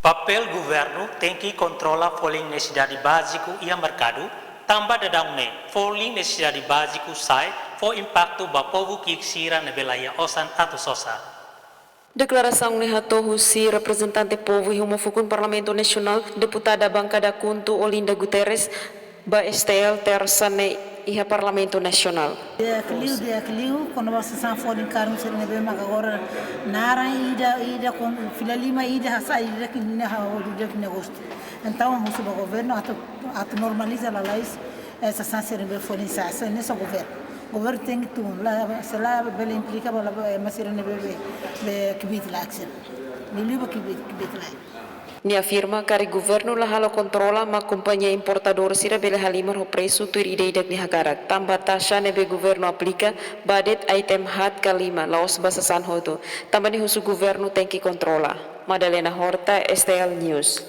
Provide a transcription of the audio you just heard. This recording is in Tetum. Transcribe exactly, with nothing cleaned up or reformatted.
Papél governu tenke kontrola folin nesesidade báziku iha merkadu, tanba daudaun ne'e folin nesesidade báziku sa'e fó impaktu ba povu ki'ik sira ne'ebé laiha osan atu sosa. Deklarasaun ne'e hato'o husi reprezentante povu iha uma fukun Parlamentu Nasionál, Deputada Bankada KHUNTO Olinda Guterres, ba S T L Tersa ne'e iha Parlamentu Nasional. Di'ak liu, di'ak liu, kona-ba sasán folin karun sira ne'ebé maka agora naran ida, ida kon fila lima ida hasa'e ida ki ne'e hahú ida ki ne'e gostu. Entaun, husu ba governu atu, atu normaliza lalais, eh, sasán sira ne'ebé folin sa'e, sa'e ne'e só governu. Governu tenke tun, la, se la bele implika ba la, eh, ema sira ne'ebé be, be kbiit laek sira. Liuliu ba kbiit, kbiit laek. Nia afirma karik governu la halo kontrola mak kompañia importadór sira bele halimar ho presu tuir ida-idak nia hakarak, tanba taxa ne'ebé governu aplika ba de'it item haat ka lima, la'ós ba sasán hotu. Tanba ne'e husu governu tenke kontrola. Madalena Horta, S T L News.